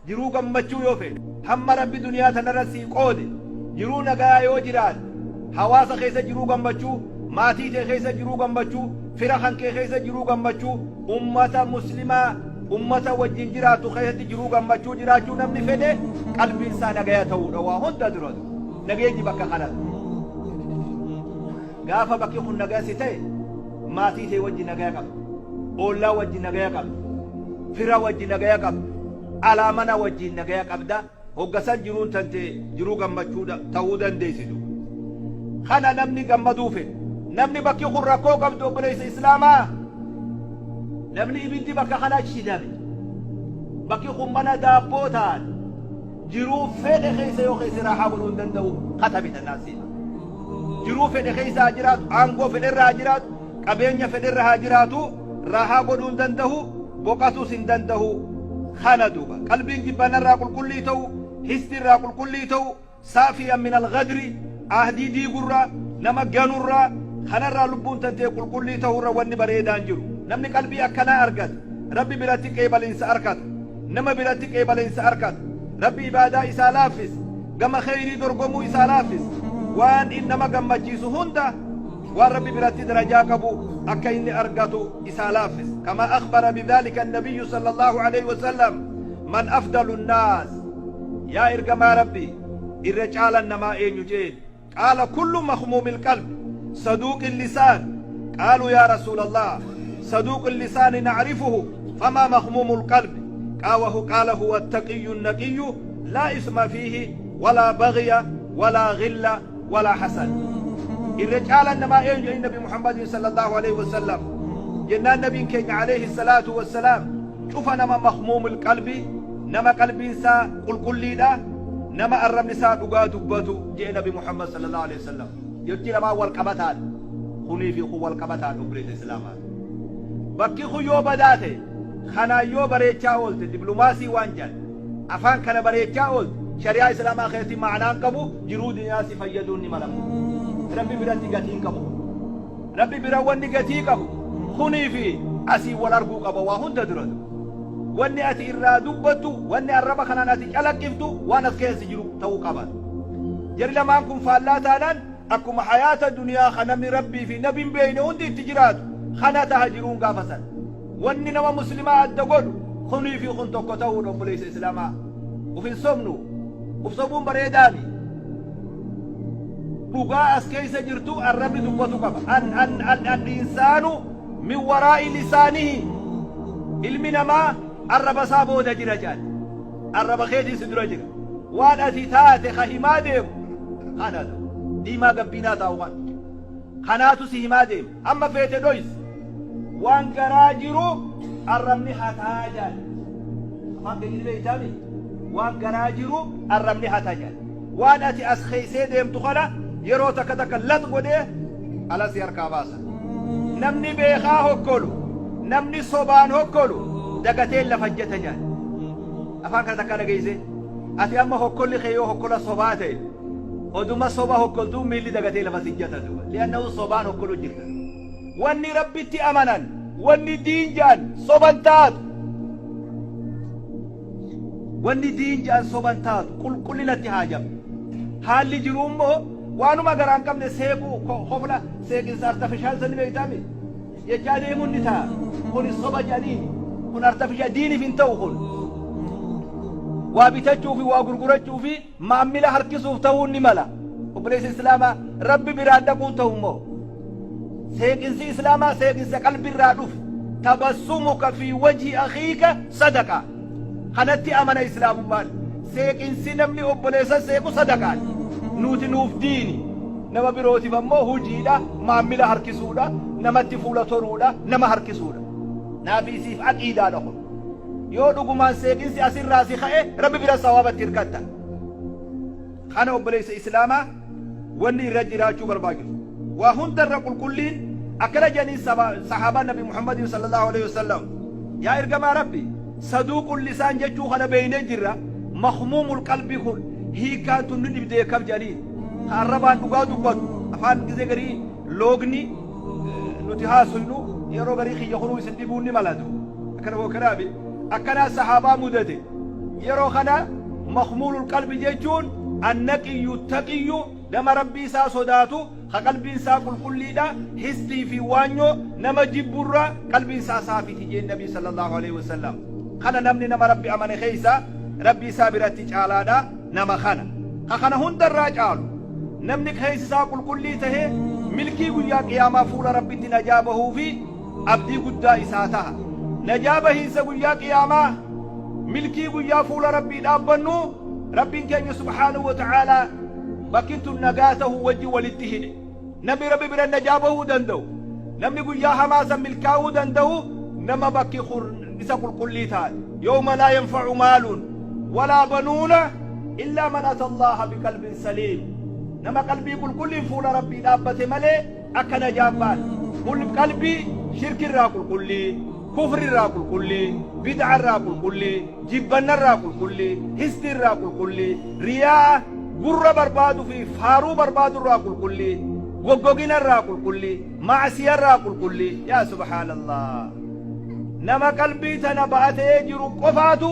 Jiruu gammachuu yoo feete, hamma Rabbi duniyaa tanarra sii qoode, jiruu nagayaa yoo jiraatte, hawaasa keessa jiruu gammachuu, maatii tee keessa jiruu gammachuu, fira kankee keessa jiruu gammachuu, ummata muslimaa ummata wajjin jiraattu keessatti jiruu gammachuu jiraachuu namni fedhe, qalbiin isaa nagaya ta'uudha waa hunda dura. Nageenyi bakka kanatti. Gaafa bakki kun nagaya si ta'e, maatii tee wajji nagaya qabda, oollaa wajji nagaya qabda, fira wajji nagaya qabda, alaa mana wajjiin nagaya qabda. Hogga san jiruun tante jiruu gammachuu ta'uu dandeessitu. Kana namni gammaduu fedhe, namni bakki kun rakkoo qabdu, obboleessa islaamaa, namni ibiddi bakka kana shidame, bakki kun mana daabboo taate, jiruu fedhe keessa yoo keessa raahaa godhuu hin danda'u. Katabi tannaasiin jiruu fedhe keessa haa jiraatu, aangoo fedhe irra haa jiraatu, qabeenya fedhe irra haa jiraatu, raahaa godhuu hin danda'u, boqatus hin danda'u. Kana duuba qalbiin jibbanarraa qulqullii ta'u, histi irraa qulqullii ta'u, saafiyan min alghadri, ahdii diigurraa, nama ganurraa, kanarraa lubbuun tantee qulqullii ta'urra wanni bareedaan jiru. Namni qalbii akkanaa argate Rabbi biratti qeebalinsa arkata, nama biratti qeebalinsa arkata, Rabbi ibaadaa isaa laaffisa, gama kheyrii dorgomuu isaa laaffisa, waan in nama gammachiisu hunda, waan Rabbi biratti darajaa qabu akka inni argatu isaa laaffisa. Kama akhbara bidhalika annabiyyu sallallahu alaihi wasallam. Man afdalu nnaas, yaa ergamaa Rabbi, irra caalan namaa eenyu jeen? Qaala kullu makhmuumil qalbi saduuqil lisaan. Qaaluu yaa rasuulallah, saduuqil lisaani nacrifuhu, famaa makhmuumul qalbi? Qaawahu qaala huwa attaqiyyu naqiyyu, laa isma fiihi walaa bagya walaa ghilla walaa hasad. Irra caalan namaa eenyu jedhanii Nabi Muhammadin sallallahu alaihi wasallam jennaan, nabiin keenya alayhi salaatu wassalaam cufa nama makhmuumul qalbi, nama qalbiin isaa qulqulliidha, nama arrabni isaa dhugaa dubbatu jedhe Nabi Muhammad sallallahu alaihi wasallam. Jechi lamaan wal qabataadha. Kunii fi kun wal qabataadha, obboleessa islaamaa. Bakki kun yoo badaa ta'e, kanaan yoo bareechaa oolte, diplomaasii waan jedhan afaan kana bareechaa oolte, shari'aa islaamaa keessatti ma'anaan qabu, jiruu duniyaa si fayyaduun ni malamu. Rabbi biratti gatiin qabu. Rabbi bira wanni gatii qabu kunii fi asii wal arguu qaba waa hunda dura. Wanni ati irraa dubbattu, wanni arraba kanaan ati calaqqiftu, waan as keessa jiru ta'uu qaba. Jarri lamaan kun faallaa taanaan, akkuma hayaata duniyaa kan namni Rabbii fi nabi hin beekne hundi itti jiraatu kana taha jiruun gaafa san. Wanni nama muslimaa adda godhu kunii fi kun tokko ta'uudha, obboleessa islaamaa. Uf hin sobnu, uf sobuun bareedaami. Dhugaa as keessa jirtu arrabni dubbatu qaba. An an an al insaanu min waraa'i lisaanihi, ilmi namaa arraba isaa booda jira jedhan. Arraba keetiin si dura jira. Waan ati taate ka himaa deemu kana diimaa gabbiinaa taa'u kana. Kanaatu si himaa deema. Amma feete dhoysi. Waan garaa jiru arrabni hataa jedhan. Afaan keenya ni beeytaami? Waan garaa jiru arrabni hataa jedhan. Waan ati as keeysee deemtu kana yeroo takka takka lax godhee ala si harkaa baasa. Namni beekaa hokkolu, namni sobaan hokkolu dagateen lafa jeta jedhan. Afaan kana takkaa dhageeyse? Ati amma hokkolli kee yoo hokkola sobaa ta'e, oduma soba hokkoltuu miilli dagatee lafa si jata duuba. Li'annahu sobaan hokkolu jirta. Wanni Rabbitti amanan, wanni diin jedhan soban taatu. Wanni diin jedhan soban taatu, qulqullinatti haajama. Haalli jiru immoo waanuma garaan qabne seequu, kofla seeqinsa artificial sani beeytaami? Jechaa deemuun ni ta'a. Kuni soba jedhaniini. Kun artificial diiniif hin ta'u kun. Waa bitachuu fi waa gurgurachuu fi maammila harkisuuf ta'uun ni mala. Obboleessa islaamaa, Rabbi biraan dhaquun ta'u immoo. Seeqinsi islaamaa seeqinsa qalbirraa dhufe. Tabassumuka fi wajhi akhiika sadaqa. Kanatti amana islaamummaan. Seeqinsi namni obboleessa seequ sadaqaadha. Nuti nuuf diini. Nama birootiif ammoo hujiidha, maammila harkisuudha, namatti fuula toruudha, nama harkisuudha. Naafii siif aqiidaadha kun. Yoo dhugumaan seeqinsi asirraa si ka'e, Rabbi bira sawaabatti hirkatta. Kana obboleessa islaamaa wanni irra jiraachuu barbaachisu. Waa hundarra qulqulliin akkana jedhanii sahaabaan Nabi Muhammadin sallallahu alaihi wasallam: Yaa ergamaa Rabbi, saduuqul lisaan jechuu kana beeynee jirra, makhmuumul qalbii kun hiikaan tun nu dhibdee kam jedhaniin. Ka arrabaan dhugaa dubbatu, afaan gizee garii loogni nuti haasofnu yeroo garii kiyya kunuu isin dhibuun ni malatu. Akkana boo kanaafi akkanaa sahaabaa mudate. Yeroo kana makhmuulul qalbi jechuun annaqiyyu taqiyyu, nama Rabbii isaa sodaatu, ka qalbiin isaa qulqulliidha, histii fi waanyoo nama jibburra qalbiin isaa saafiti jeen Nabii sallallahu alaihi wasallam. Kana namni nama Rabbi amane keessa Rabbii isaa biratti caalaadha nama kana. Ka kana hundarraa caalu, namni keessi isaa qulqullii tahe, milkii guyyaa qiyaamaa fuula Rabbitti najaa bahuu fi abdii guddaa isaa taha. Najaa bahiinsa guyyaa qiyaamaa, milkii guyyaa fuula Rabbii dhaabbannu, Rabbiin keenya subhaanahu wa ta'aalaa bakki tun nagaa tahuu wajji walitti hidhe. Namni Rabbi bira najaa bahuu danda'u, namni guyyaa hamaa san milkaa'uu danda'u, nama bakki kun isa qulqullii taate. Yawma laa yanfa'u maalun walaa banuuna illaa man ata Allaaha biqalbin saliim. Nama qalbii qulqulliin fuula Rabbii dhaabbate malee akka najaan baane. Qalbii shirkirraa qulqullii, kufrirraa qulqullii, bid'arraa qulqullii, jibbannarraa qulqullii, histiirraa qulqullii, riyaa gurra barbaadu fi faaruu barbaadurraa qulqullii, goggoginarraa qulqullii, ma'asiyarraa qulqullii. Yaa subhaanallah. Nama qalbii tana ba'atee jiru qofaatu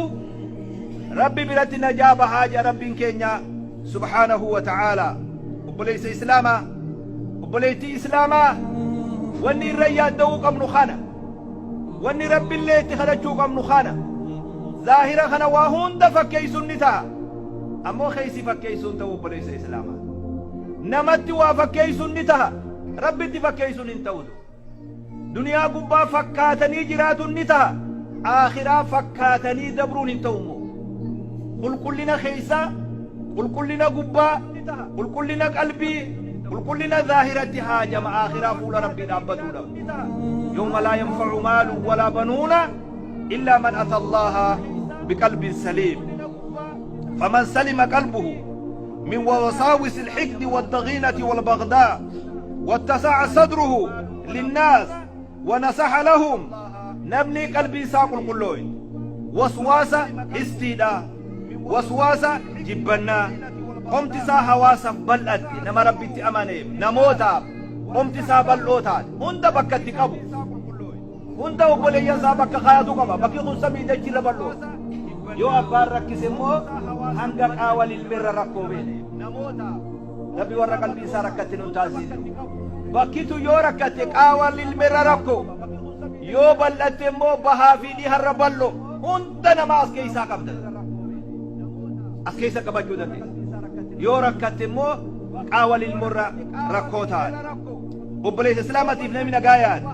Rabbi biratti najaa bahaa jedha Rabbiin keenya subhaanahu wa ta'aalaa. Obboleessa Islaamaa, obboleettii Islaamaa, wanni irra yaadda'uu qabnu kana. Wanni Rabbillee itti kadhachuu qabnu kana. Zaahira kana waa hunda fakkeessuun ni ta'a. Ammoo keessi fakkeessuun ta'u, obboleessa Islaamaa. Namatti waa fakkeessuun ni ta'a. Rabbitti fakkeessuun hin ta'u. Duniyaa gubbaa fakkaatanii jiraatuun ni ta'a. Aakhiraa fakkaatanii dabruun hin ta'u immoo. Qulqullina keessaa, qulqullina gubbaa, qulqullina qalbii, qulqullina zaahiratti haajama aakhiraa fuula Rabbii dhaabbatuudhaaf. Yawma laa yanfa'u maalu walaa banuuna illaa man ata Allaaha biqalbin saliim. Faman salima qalbuhu min wasaawisi alxiqdi waddaghiinati walbagdaa wattasa'a sadruhu linnaas wanasaha lahum, namni qalbii isaa qulqullooye waswaasa histiidha, waswaasa jibbannaa, qomti isaa hawaasaaf bal'atte, nama Rabbitti amaneef namootaaf qomti isaa bal'oo taate, hunda bakka itti qabu, hunda obboleeyyan isaa bakka kaayatu qaba. Bakki kun samii dachirra bal'oo. Yoo abbaan rakkise immoo hanga qaawa lilmeerra rakkoo beela. Rabbi warra qalbii isaa rakkatte nun taasisu. Bakkitu yoo rakkatte qaawa lilmeerra rakkoo, yoo bal'atte immoo bahaa fi dhiharra bal'oo, hunda nama as keessaa qabda, as keessa qabachuu dandeessa. Yoo rakkatte immoo qaawa lilmoorra rakkoo taate. Obboleessa Islaamatiif, namni nagaa yaade,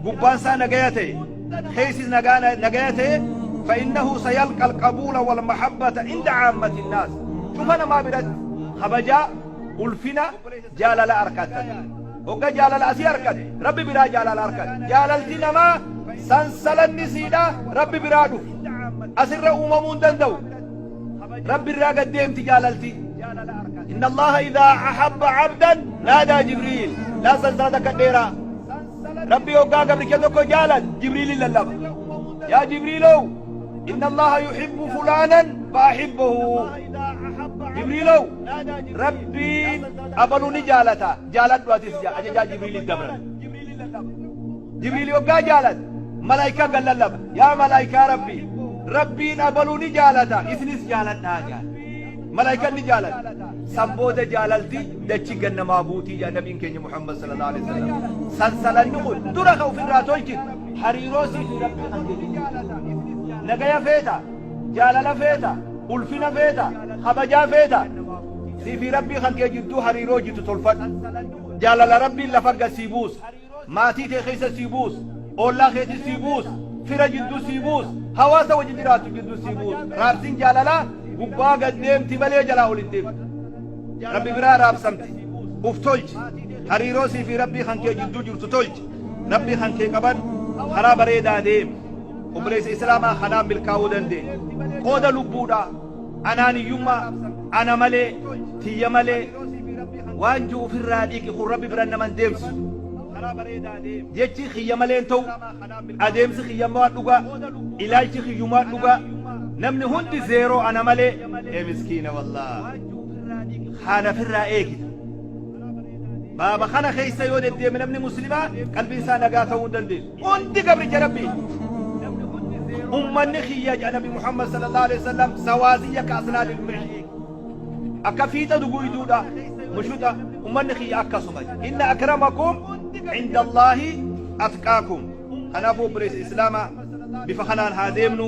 gubbaan isaa nagaya ta'e, keessis nagaya ta'e, فإنه سيلقى القبول والمحبة عند عامة الناس. شوف أنا ما برد خبجا ulfina jaalala arkatan. Hogga jaalala asii arkat, Rabbi biraa jaalala arkat. Jaalalti namaa sansalanni siidha Rabbi biraa dhufu, asirra uumamuu hin danda'u. Rabbi irraa gad deemti jaalalti. إن الله إذا أحب عبدا نادى جبريل. لا sansalata akka dheeraa. Rabbi hoggaa gabricha tokko jaalat, Jibriilin lallaba: "يا جبريل، إن الله يحب فلانا فأحبه. Jibriilow, Rabbiin abaluu ni jaalata, jaaladhu atis," ajajaa Jibriilin dabran. Jibriil hoggaa jaalat, malaayikaa gad lallaba: "Yaa malaayikaa Rabbi, Rabbiin abaluu ni jaalata, isinis jaaladhaa," jaal. Malaayikaan ni jaalata. San booda jaalalti dachi gannamaa buutii jaa Nabiin keenya Muhammad sallallahu alaihi wasallam. Sansalanni kun dura ka ofirraa tolchitu hariiroo sii fi Rabbii kan keetii. Nagaya feeta, jaalala feeta, ulfina feeta, kabajaa feeta, sii fi Rabbii kan kee jidduu hariiroo jitu tolfadhu. Jaalala Rabbiin lafa gad sii buusa, maatii kee keessa sii buusa, ollaa keetii sii buusa, fira jidduu sii buusa, hawaasa wajji jiraattu jidduu sii buusa. Raabsiin jaalalaa gubbaa gad deemti malee jalaa ol hin deemtu. Rabbi biraa raabsamti. Uf tolchi, hariiroo sii fi Rabbii kan kee jidduu jirtu tolchi, Rabbii kan kee qaban, karaa bareedaa deemi. Obboleessa Islaamaa, kanaan milkaa'uu dandeenya. Qooda lubbuudha anaan hiyyummaa, ana malee, tiyya malee waan jiru ofirraa dhiqi. Kun Rabbi bira naman deemsisu. Jechi kiyya malee hin ta'u, adeemsi kiyyammaa dhugaa, ilaalchi kiyyumaa dhugaa, namni hundi zeeroo ana malee, ee miskiina wallaa, kana ofirraa eegita. Baaba kana keessa yoo deddeeme, namni Muslimaa qalbiin isaa nagaa ta'uu hin dandeessu. Hundi gabricha Rabbii. Ummanni kiyya jedha Nabi Muhammad sallallahu alaihi wasallam sawaasiyya ka asnaanil mishii akka fiixa duguyduudha mushuxa ummanni kiyya akkasuma jedha. Inna akramakum inda Allaahi atqaakum. Kanaafuu obboleessa Islaamaa, bifa kanaan haa deemnu,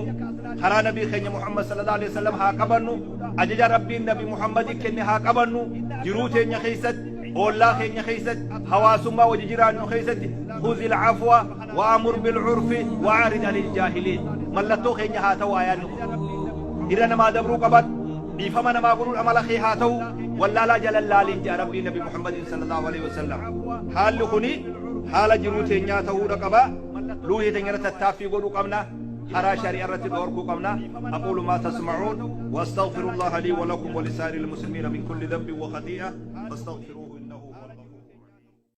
karaa Nabii keenya Muhammad sallallahu alaihi wasallam haa qabannu, ajaja Rabbiin Nabi Muhammad kenne haa qabannu, jiruu teenya keessatti, oollaa keenya keessatti, hawaasummaa wajji jiraannu keessatti, khuzil afwa wa amur bil urfi wa a'rid anil jaahiliin. Mallattoo keenya haa ta'u ayaanni kun. Irra namaa dabruu qabadhu, dhiifama namaa godhuun amala kee haa ta'u, wallaalaa jala hin laaliin jedha Rabbiin Nabi Muhammadin sallallahu alaihi wasallam. Haalli kuni haala jiruu teenyaa ta'uudha qaba. Luuhii teenya irratti tattaaffii godhuu qabna. Karaa shari'aa irratti dhoorkuu qabna. Aquulu maa tasma'uun wa astaghfirullaha lii wa lakum wa lisaa'iril muslimiina min kulli dhanbin wa khatii'a fastaghfiruuhu.